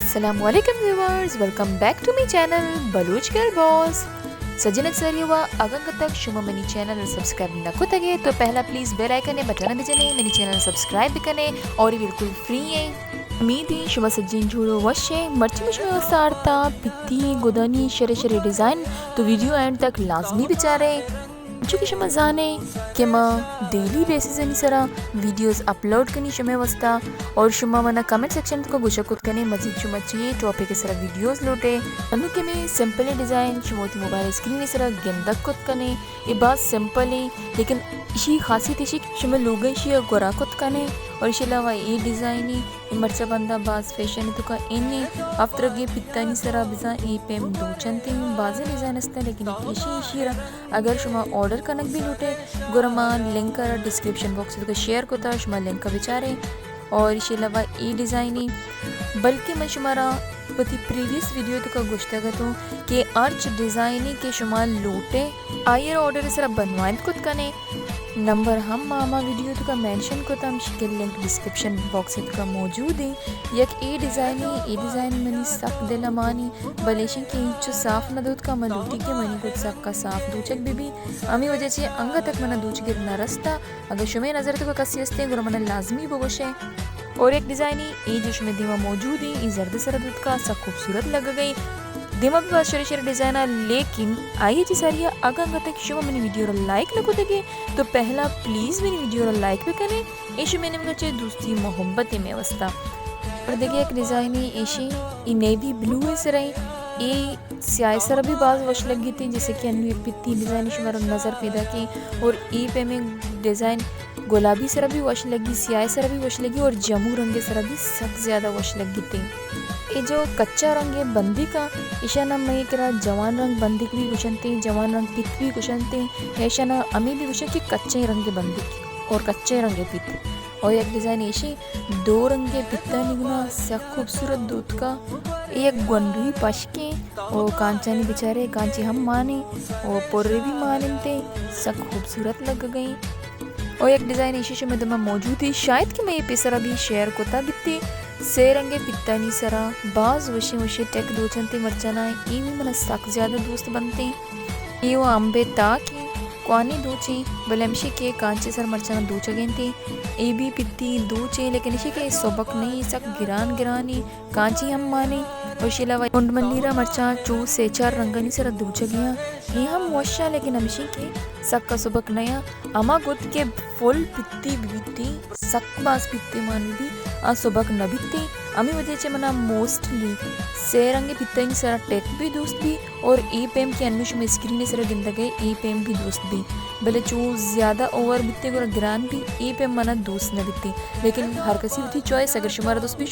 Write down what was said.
السلام علیکم viewers, welcome back to my channel Baloch girl boss. سجن سریوا اگاں تک شما منی چینل سبسکرائب نہ کتگے تو پہلا پلیز بیل آئیکن بٹن بجنے، منی چینل سبسکرائب بکنے اور یہ بالکل فری ہیں. امید ہیں شما سجن جوڑو وش ہیں. مرچی میں شما سارتا پتی گدانی شرے شرے ڈیزائن، تو ویڈیو اینڈ تک لازمی بچارے. چونکہ شما زانے کہ ما ڈیلی بیسز انی سرا ویڈیوز اپلوڈ کنی شمے واسطہ، اور شما منا کمنٹ سیکشن تو گوشا کت کنے مزید شما چی ٹاپک سرا ویڈیوز لوٹے. انو کہ میں سمپل ڈیزائن شما وتی موبائل اسکرین سرا گندگ کت کنے، یہ بات سمپل ہیں، لیکن اشی خاصیت اشی کہ شما لوگا اشی گورا کت کنے، اور اشی علاوہ یہ ڈیزائن ہی اے مرچا بنداں باز فیشن ءِ توکا ایں ہفترگیں پتانی سرا بزاں اے پیم دوچنت ایں. بازیں ڈیزائن است ایں، لیکن ایشی، ایشی را اگر شما آرڈر کنگ بھی لوٹے، گڑا ما لنک را ڈسکرپشن باکس ءِ توکا شیئر کتا، شما لنک ءَ بچارے. اور ایشی علاوہ اے ڈیزائن ایں، بلکہ من شمارا وتی پریویس ویڈیو توکا گوشتگ اتوں کہ ہرچ ڈیزائن ایں کہ شما لوٹے، آئی را آرڈر سرا بنوائینت کت کنے. نمبر ہم ما ہما ویڈیو توکا مینشن کتا، ہمشی کہ لنک ڈسکرپشن باکس توکا موجود ایں. یک اے ڈیزائن ایں، اے ڈیزائن منی سک دل ءَ مانی، بلے ایشی کہ انچو صاف نہ دوتکا، من لوٹی کہ منی گد سکا صاف دوچگ بہ بی. ہمے وجہ چہ انگا تک منا دوچگ ءَ نہ رستا. اگر شمے نظر توکا کسی ہستیں گڑا منا لازمی بگوشے. اور یک ڈیزائن ایں، اے جو شمے دیما موجود ایں، اے زرد سرا دوتکا سک خوبصورت لگگ ایں. دیما بھی باز شرے شرے ڈیزائن ایں، لیکن آئی چہ ساری اگاں انگا تک شما منی ویڈیو را لائک نہ کتگے تو پہلا پلیز منی ویڈیو را لائک بکنے، اے شمے نیمگا چہ دوستی محبت ایں مے واسطہ. اور دگہ یک ڈیزائن ایں، ایشی اے نیوی بلو ءِ سرا ایں، اے سیاہ ءِ سرا بھی باز وش لگیت ایں، جیسے کہ انو اے پتی ڈیزائن شمارا نظر پیداک ایں، اور اے پیمیں ڈیزائن گلابی سرا بھی وش لگی، سیاہ سرا بھی وش لگی اور جمو رنگ سرا بھی سک زیادہ وش لگیت ایں. اے جو کچا رنگ بندیک ایں، ایشانا مئے کرا جوان رنگ بندیک بھی گوشنت ایں، جوان رنگ پت بھی گوشنت ایں، یا ایشانا ہمے بھی گوشنت کہ کچیں رنگ بندیک اور کچیں رنگ پت. اور یک ڈیزائن ایشی دو رنگ پتانی گنا سک خوبصورت دوتکا. اے یک گونڈوی پشکیں او کانچانی بچارے، کانچی ہم مانے او پرے بھی ماننتے، سک خوبصورت لگگ ایں. او یک ڈیزائن ایشی شمے دما موجود ایں، شاید کہ مئے پیسرا بھی شیئر کتا بیتے. سے رنگ پتانی سرا باز وشیں وشیں ٹیک دوچنتے مرچانا، اے بھی منا سک زیادہ دوست بنتے. اے و امبے تاک ایں، کوانی دوچیں، بلے ہمشی کہ کانچے سر مرچانا دوچگ انتے. اے بھی پتی دوچیں، لیکن ایشی کہ سبک نہیں، سک گران گرانی. کانچی ہم مانے، اور ایشی علاوہ کنڈ منی را مرچاں چو سے چار رنگانی سرا دوچگیاں، اے ہم وشاں، لیکن ہمشی کہ سکا سبک نیاں. ہما گد کہ فل پتی بیتی، سک باز پتی مانی بی، آ سبک نہ بیتی. ہمے وجہ چہ منا موسٹلی سے رنگ پتانی سرا ٹیک بھی دوست بی، اور اے پیم کہ انو شمے اسکرین سرا گندگے، اے پیم بھی دوست بی. بلے چو زیادہ اوور بیتے گڑا گران بی، اے پیم منا دوست نہ بیتے. لیکن ہر کسی وتی چوائس، اگر شمارا دوست بی،